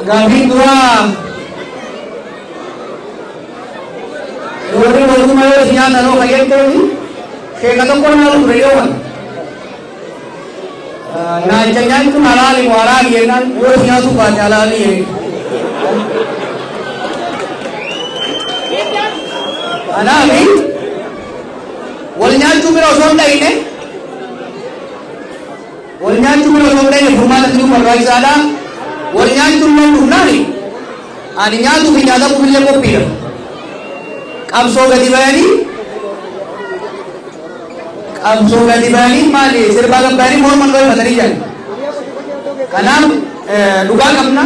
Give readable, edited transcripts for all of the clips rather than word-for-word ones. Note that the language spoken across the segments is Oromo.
Gaafiin duraa warri mootummaa yoo isin nyaatan hoo fayyadamtoonni sheeka tokko nama ture yoo kana. Naacha nyaachuun halaali moo haraami jennaan yoo isin nyaatu baate halaali jedhe. Kanaafi wal nyaachuu bira osoo hin dhayine wal nyaachuu bira osoo hin dhayine furmaata fiduu barbaachisaadha. Wal nyaachuun nan dhufnaani ani nyaatuu fi nyaatamuuf illee qophiidha. Qabsoo gadi bayanii qabsoo gadi bayanii maali sirbaa gabbaanii morma dho'ifatanii jiran. Kanaaf dhugaa qabna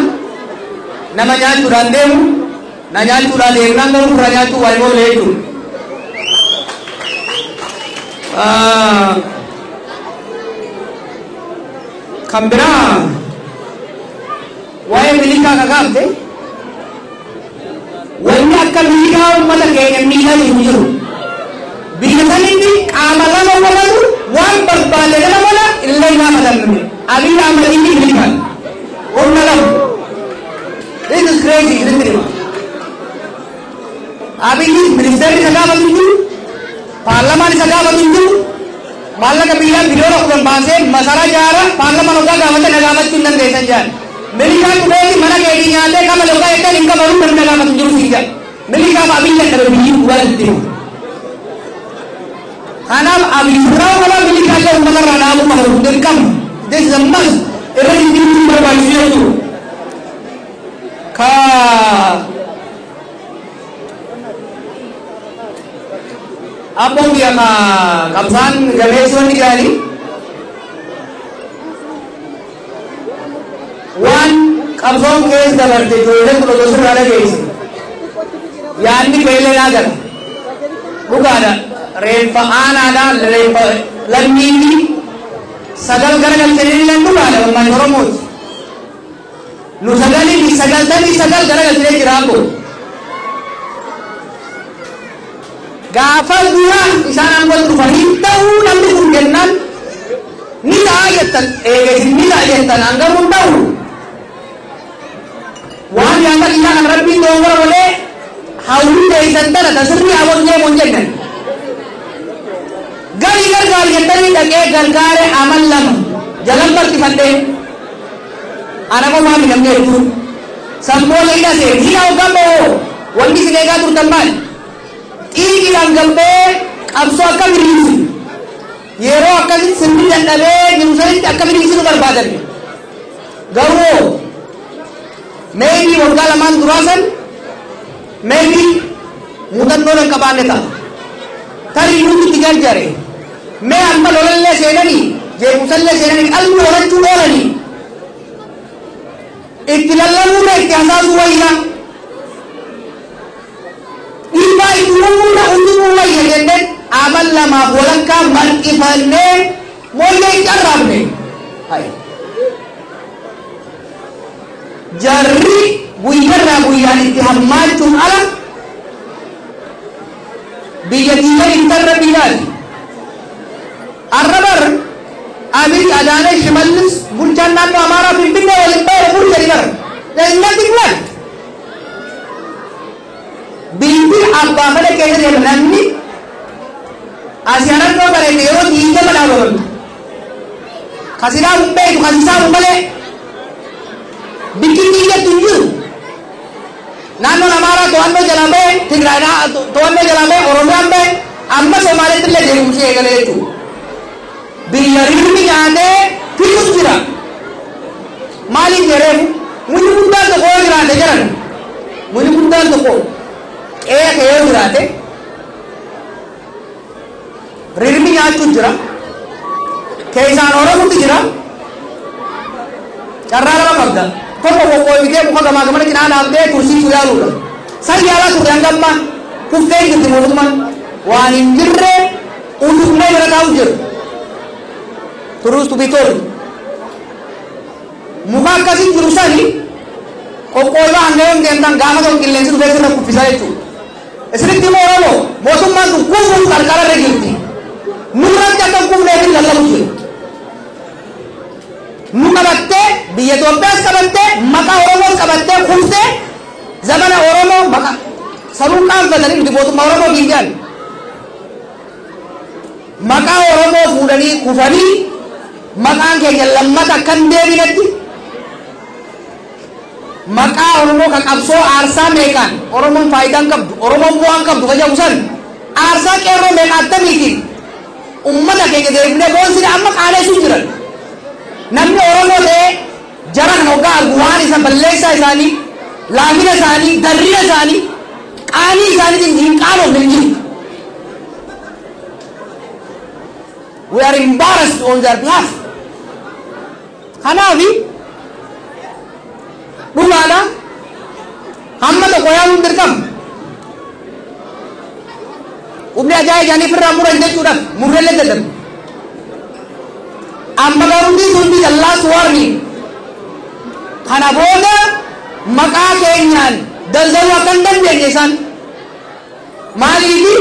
nama nyaachuudhaan deemu na nyaachuudhaan deemnaan garuu fira nyaachuu waa hin oolle jechuudha. Kan biraa waa'ee milishaa kakaafte wanni akka miidhaa uummata keenya miidhaa jiru jiru. Biyya sanitti qaama lama walatu waan barbaade nama mala illee gaafatamne. Abiy Ahmed inni milishaan humna lama. This is crazy, isn't it? Abiy ministeerri isa gaafatu hin jiru, paarlamaan isa gaafatu hin jiru, maallaqa biyyaa biliyoona 10 baasee masaraa ijaara paarlamaan hoggaa gaafate na gaafachuu hin dandeessan jedhan. Milishaan dhufeeti mana keetii nyaatee kama hoggaa jettan hin kafalu namni na gaafatu hin jiru siin jedhan. Milishaaf Abiy dadhabe biyyi dhugaa sitti himu. Kanaaf Abiy biraa qaba milishaa illee uummata irraa dhaabuu qaba kun dirqama. This is a must. Irra jijjiiruu barbaachisu jechuudha. Ka abboon biyya ka qabsaan gameessi wanni jedhanii waan qabsoon keessa dabarte ijoolleen kun osoo sirraa dhageesse yaadni keellee naa gala. Dhugaadha reeffa aanaadha reeffa lammiifi sagal gara galchanii illee dhugaadha uummanni Oromooti. Nu sagalii fi 99 gara galchinee jira abbo. Gaafa dura isaan aangootti dhufan hin ta'uu namni kun jennaan ni ta'a jettan eegesi ni ta'a jettan hangamuu hin ta'u. Waan yaada kiyyaa kan rabbiin doongora malee hawwii teessan tana tasirrii hawwan deemu hin jennan. Gadi gargaari jettanii dhaqee gargaare amal lama jalan barkifadhee ana qofaa mi namni hedduun sammoota hidha seene hidha hoggaan ba'oo wanni isin eegaa turtan maali? Xiiqiidhaan galbee qabsoo akka biriirsi yeroo akkasitti sirni dadhabee jiru sanitti akka biriirsinu barbaadan. Garuu maybe waggaa lamaan duraa san maybe muuxannoo nan qabaanne ta'a. Tarii nuti itti jarjare mee amma lolallee seenanii jeequmsallee seenanii qalbii horachuu oolanii itti lallabuurra itti hasaasuu wayya. Dhiibbaa itti uumuurra utubuu wayya jenneen amal lamaaf walakkaa marqifannee mooyyee hin carraabne. Jarri guyyarraa guyyaan itti hammaachuun ala biyya diigan intarra biyyaati. Arra bar Abiy Adaanech Shimallis bulchaan naannoo Amaaraa Finfinnee waliin ba'e bulchani bar. There is nothing left. Biyyi abbaa fedha keessa deema namni asii arannoo bareede yeroo diigama dhaabamtu. Kasinaa hin beektu kasisaa malee bikki diigattu hin jiru. Naannoon Amaaraa to'annoo jalaa ba'e, Tigraay to'annoo jalaa ba'e, Oromiyaan ba'e, amma Somaaliitti illee deemumsi eegalee jechuudha. Biyya rirmi nyaatee fiduus jira. Maaliif jedheefu mukni guddaan tokko yoo jiraate jedhan mukni guddaan tokko qe'ee kee yoo jiraate rirmi nyaachuun jira. Keessaan Oromotu jira. Carraa lama qabda. Tokko qoqqoobitee muka gamaa gamana cinaa dhaabdee tursiisuu yaaluudha. San yaalaa turte hanga ammaa kuftee jirti mootummaan. Waan hin jirre utubnee bira taa'u jira. Truth to be told. Muka akkasii jiru sani qoqqoobaa hanga yoom deemtan gaafa tokko qilleensi dhufee sirra kuffisaa jechuudha. Isinitti immoo Oromoo mootummaan kun kufuuf qarqara irra jirti. Nurratti akka hin kufneef lallabu jira. Nu qabattee biyya Itoophiyaas qabattee maqaa Oromoos qabattee kuftee zamana Oromoo maqaa sanuu qaanfatanii nuti mootummaa Oromoo biyyaan maqaa Oromoo fuudhanii kufanii maqaan keenya lammata akkan deebinetti maqaa Oromoo kan qabsoo aarsaa meeqaan Oromoon faayidaan qabdu Oromoon bu'aan qabdu fayyadu san aarsaa qeerroo meeqa attamiitiin ummata keenya deebinee boonsine amma qaaneessuu jiran. Namni Oromoo ta'ee jara kan hoggaa argu waan isa balleessaa isaanii laafina isaanii darrina isaanii qaanii isaaniitiin hin qaanofne hin jiru. We are embarrassed on their behalf. Kanaafi dhugaadha hamma tokko yaaluun dirqama. Qubni ajaa'ib isaanii ofirraa muran jechuudhaaf murreellee dadhabu. Amma garuu this will be the last warning. Kana booda maqaa keenyaan daldaluu akka hin dandeenye isaan maaliifi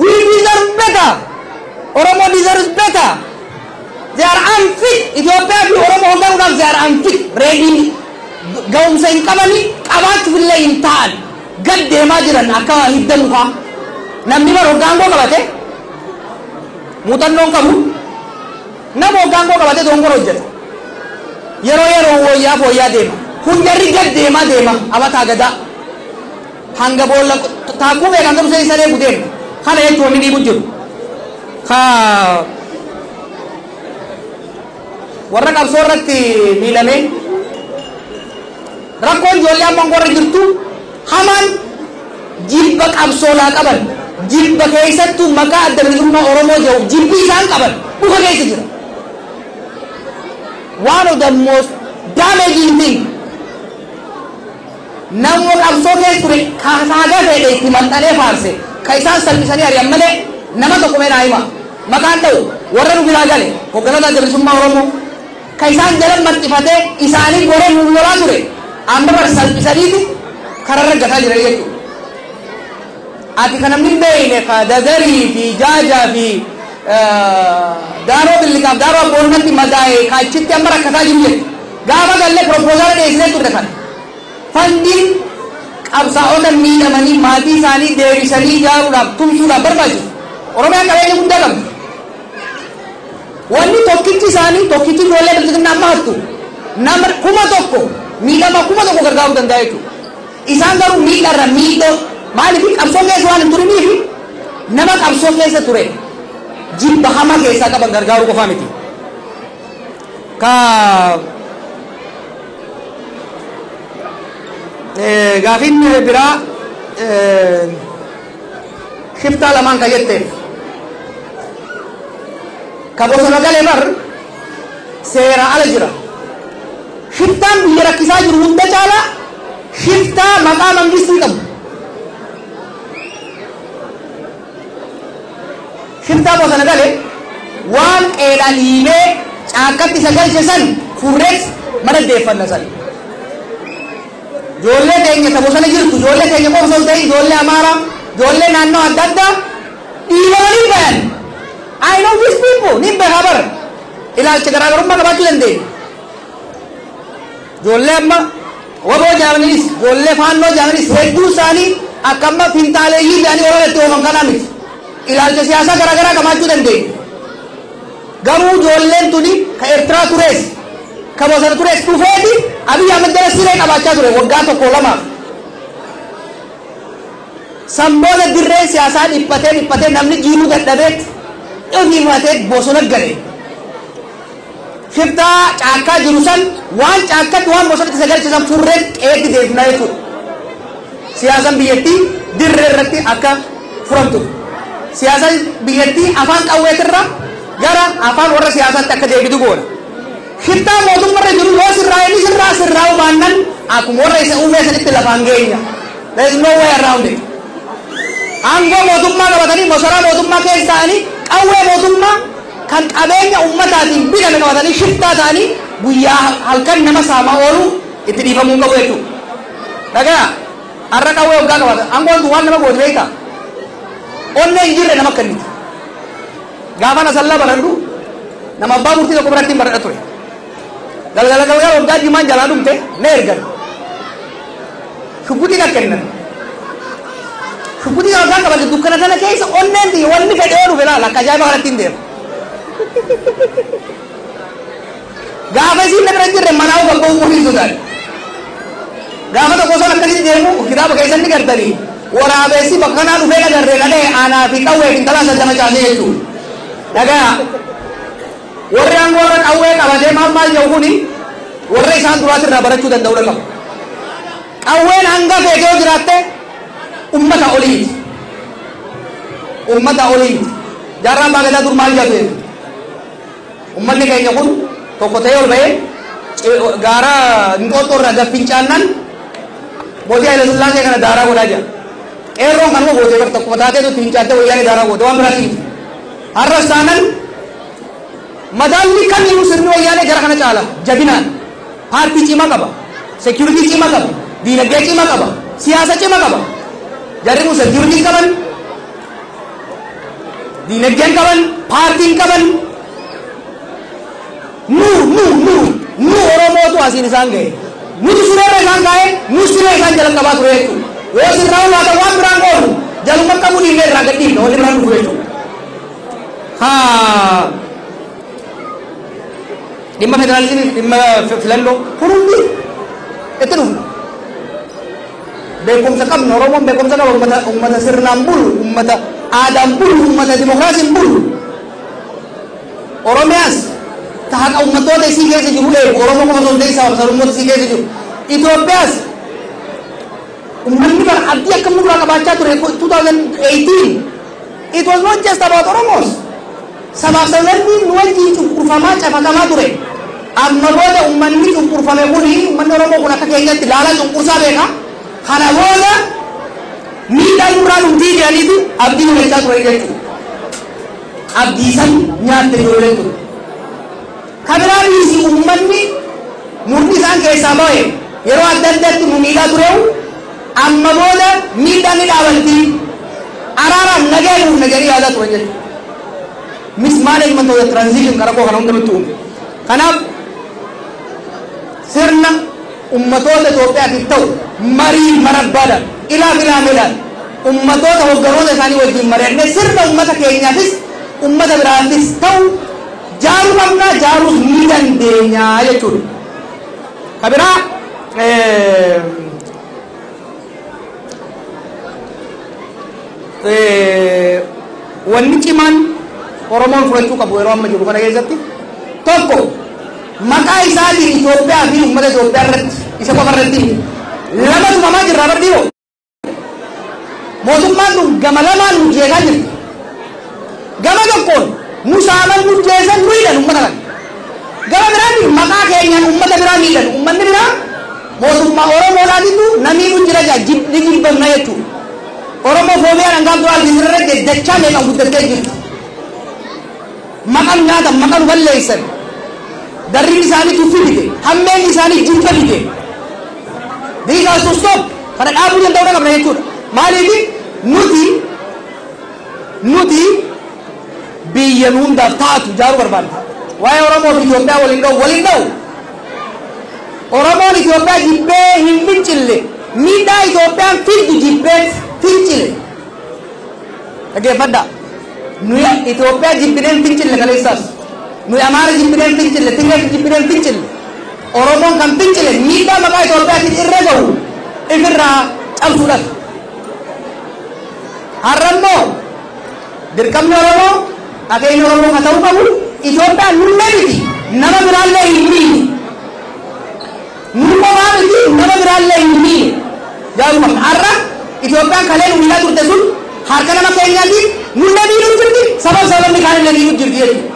we deserve better. Oromo deserves better. They are unfit. Itoophiyaa fi Oromoo hoogganuudhaaf they are unfit. Ready ga'umsa hin qabani qabaachuuf illee hin ta'an gad deemaa jiran akka hidda mukaa. Namni bara hoggaangoo qabate muuxannoon qabu nama hoggaangoo qabate dongora hojjeta. Yeroo yeroo wayyaa fooyyaa deema. Kun jarri gad deemaa deema abataa gadaa. Hanga boolla taakkuu beekan ta'uu isa deemu deema. Kana jechuun inni dhiibu jiru. Ka warra qabsoo irratti miidhame rakkoon ijoollee amma warra jirtu hamaan jilba qabsoolaa qaban jilba keessattuu maqaa adda bilisummaa Oromoo jedhu jilbi isaan qaban dhufa keessa jira. One of the most damaging thing namni qabsoo keessa ture kaasaa fedhe itti maxxanee faarse ka isaan salphisanii ari'an malee nama tokko mee naa hima maqaan ta'u warra nu biraa gale hogganoota adda bilisummaa Oromoo ka isaan jala maxxifatee isaanii goree nu lolaa ture amma bar salphisaniitu kararra gataa jira jechuudha. Ati kan namni hin beekne ka dadarii fi jaajaa fi daaroo billiqaaf daaroo abboonnatti madaa'e ka achitti amma rakkataa jiru jechuudha. Gaafa gallee propoozaala dhiyeessinee turre kana. Fandiin qabsaa'ota miidhamanii maatii isaanii deebisanii ijaaruudhaaf tumsuudhaaf barbaachisu. Oromiyaan qabeenya guddaa qabdi. Wanni tokkichi isaanii tokkichi ijoollee bilchiginna amma hattu nama 1000 miidhama 1000 gargaaruu danda'a jechuudha. Isaan garuu miidharra miidhoo maaliif qabsoo keessa waan hin turiniif nama qabsoo keessa ture jibba hamaa keessaa qaban gargaaruu qofaa miti. Ka gaafiin biraa shiftaa lamaan ka jetteef ka bosona galee bar seera ala jira. Shiftaan biyya rakkisaa jiru hunda caalaa shiftaa maqaa mangistii qabu. Shiftaa bosona galee waan qeedhaan dhiibee caakkatti isa galche san furrees mana deeffanna san. Ijoollee keenya ta bosona jirtu ijoollee keenya qofa osoo hin ta'in ijoollee Amaaraa ijoollee naannoo adda addaa dhiibamanii bayan. I know these people ni beekaa bara ilaalcha garaagarummaa qabaachuu dandeenya. Ijoollee amma waboo jaamaniis ijoollee faannoo jaamaniis hedduu isaanii akka amma fintaaleeyyii jedhanii olola itti ooman kanaa miti. Ilaalcha siyaasaa garaagaraa qabaachuu dandeenya. Garuu ijoolleen tuni ka Eertiraa turees ka bosona turees dhufeeti Abiy Ahmed jala siree qabaachaa ture waggaa 1 2. Samboota dirree siyaasaa dhiphatee dhiphatee namni jiiluu dadhabeet dhiifatee bosona gale. Shiftaa caakkaa jiru san waan caakkatti waan bosonatti isa galche san furree qeetti deebifnaa jechuudha. Siyaasaan biyyattii dirree irratti akka furamtu. Siyaasaan biyyattii afaan qawweetirra gara afaan warra siyaasaatti akka deebitu goona. Shiftaa mootummaarra jiru yoo sirraa inni sirraa sirraa baannan akkuma warra isa uumee sanitti lafaan geenya. There is no way around it. Aangoo mootummaa qabatanii mosoraa mootummaa keessa ta'anii qawwee mootummaa kan qabeenya uummataatiin bitame qabatanii shiftaa ta'anii guyyaa halkan nama saamaa oolu itti dhiifamuu qabu jechuudha. Dhagaa har'a qawwee hoggaa qabatan aangoon tun waan nama gootu beektaa? Onnee hin jirre nama kenniti. Gaafa na sallaa baradhu nama abbaa murtii tokko biratti hin baradha ture. Galgala galgala waggaa jimaan jalaa dhumte na ergan. Shubbutii na kennan. Shubbutii waggaa qabate dukkana kana keessa onneen tiyya wanni fedhe yoo dhufe laala akka ajaa'iba kanatti hin deema. Gaafa isiin na bira hin jirre manaa kan ba'uu hin sodaadhe. Gaafa tokko osoo akkasitti deemu kitaaba keessan ni gartanii waraabessi bakka kanaa dhufee nagarree kadhee aanaa fi qawwee fi intalaa sadda macaasee jechuudha. Dhagaa warri aangoo irra qawwee qabatee maal maal jedhu kuni warra isaan duraas irraa barachuu danda'uu qabu. Qawween hanga feete yoo jiraatte ummata oliiti. Ummata oliiti. Jaarraan baagataa dur maal jedhu ummanni keenya kun tokko ta'ee ol ba'ee gaara Inxooxxoo irraa gad fincaannan mootii Haayile Sillaasee kana daaraa godhaa jira. Qeerroon kanuma gootee bakka tokkuma taateetu itti fincaattee wayyaanee daaraa goote waan biraatii miti. Har'as taanan madaalli kamiyyuu sirni wayyaanee jara kana caala jabinaan paartii cimaa qaba, security cimaa qaba, diinagdee cimaa qaba, siyaasa cimaa qaba. Jarri kun security qaban, diinagdeen qaban, paartiin qaban. Nu nu nu nu Oromootu asiin isaan ga'e. Nuti sireerra isaan kaa'e, nu siree isaan jala qabaa ture jechuudha. Yoo sirraa laata waan biraan goonu jaluma qabu dhiifnee irraa gad dhiifna wanni biraan dhufu jechuudha. Haa dhimma federaalizimii dhimma filannoo kun hundi itti dhufna. Beekumsa qabna Oromoon beekumsa qaba ummata ummata sirnaan bulu ummata aadaan bulu ummata dimokiraasiin bulu. Oromiyaas ta haqa uummattoota isii keessa jiru eegu Oromoo qofa osoo hin ta'in sababa sablammoota isii keessa jiru. Itoophiyaas uummanni bara abdii akka nurraa qabaachaa ture 2018 it was not just about Oromos. Sabaaf sablammiin nu wajjin cunqurfamaa cafaqamaa ture. Amma booda uummanni cunqurfame kuni uummanni Oromoo kun akka keenyatti laalaa cunqursaa beeka. Kana booda miidhaan nurraa dhumtii jedhaniitu abdii mul'achaa ture jechuudha. Abdii san nyaatte ijoolleen tun. Kabiraa dhiisi uummanni murni isaan keessaa ba'e yeroo adda addaatti nu miidhaa tureewu amma booda miidhaan ni dhaabantii araaraan nagaa buufna jedhanii yaadaa turan jechuudha. Mismanagement of the transition karaa koo kana hunda nutti uume. Kanaaf sirna ummatoota Itoophiyaatiif ta'u marii marabbaadhaan ilaa filaameedhaan ummatoota hogganoota isaanii wajjin mari'annee sirna ummata keenyaafis ummata biraafis ta'u jaaruu qabna jaaruus ni dandeenya jechuudha. Kabiraa wanni cimaan Oromoon fudhachuu qabu yeroo amma jiru kana keessatti tokko maqaa isaatiin Itoophiyaa fi uummata Itoophiyaa irratti isa qofa irratti lama tumamaa jirra bar dhiyoo. Mootummaan kun gama lamaan nu jeeqaa jirti. Gama tokkoon nu saaman nu jeesan nu hidhan uummata kana. Gama biraatiin maqaa keenyaan uummata biraa miidhan uummanni biraa mootummaa Oromoodhaatitu namii kun jira jaa ni jibbamna jechuudha. Oromoo foobiyaan hangaan duraa argisiirra dachaa meeqaan guddattee jirti. Maqaan nyaatan maqaan balleessan. Darriin isaanii tuffii bite hammeen isaanii jibba bite. These are to stop. Kana dhaabuu danda'uu qabna jechuudha. Maaliif nuti biyya nu hundaaf taatu ijaaruu barbaadna. Waa'ee Oromoo fi Itoophiyaa waliin dha'u waliin dha'u. Oromoon Itoophiyaa jibbee hin fincille miidhaa Itoophiyaan fiddu jibbee fincile. Dhaggeeffadhaa. Nuyi Itoophiyaa jibbinee hin fincille kaleessaas. Nuyi Amaara jibbinee hin fincille, Tigree jibbinee hin fincille. Oromoon kan fincile miidhaa maqaa Itoophiyaatiin irra gahu ifirraa cabsuudhaaf. Har'a immoo dirqamni Oromoo akeekni Oromoo kan ta'uu qabu Itoophiyaan nullee miti nama biraallee hin miine. Nu qofaa miti nama biraallee hin miine. Jaaruu qabna. Har'a Itoophiyaan kalee nu miidhaa turte sun harka nama keenyaatiin nullee miidhuu jirti sabab sababni kaanillee miidhuu jirti jechuudha.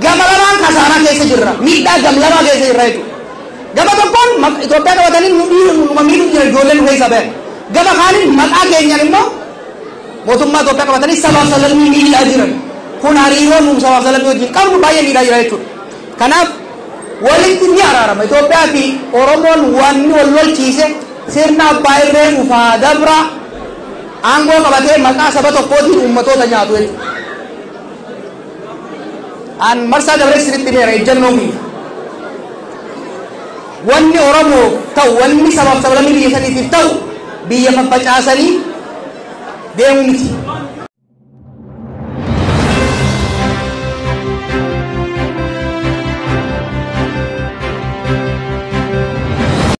Gama lamaan kasaaraa keessa jirra. Miidhaa gam lamaa keessa jirra jechuudha. Gama tokkoon Itoophiyaa qabatanii nu miidhuu miidhuu jira ijoolleen nu keessaa bayan. Gama kaaniin maqaa keenyaan immoo mootummaa Itoophiyaa qabatanii sabaaf sablammii miidhaa jiran. Kun hariiroo nu sabaaf sablammii wajjin qabnu baay'ee miidhaa jira jechuudha. Kanaaf walitti ni araarama. Itoophiyaa fi Oromoon wanni wal lolchiise sirna abbaa irree dhufaa dabra aangoo qabatee maqaa saba tokkootiin uummatoota nyaatu jechuudha. An marsaa dabree sirriitti beera ejjennoo kiyya. Wanni Oromoo ta'u, wanni sabaaf sablammii biyya saniitiif ta'u, biyya faffacaasanii deemuu miti.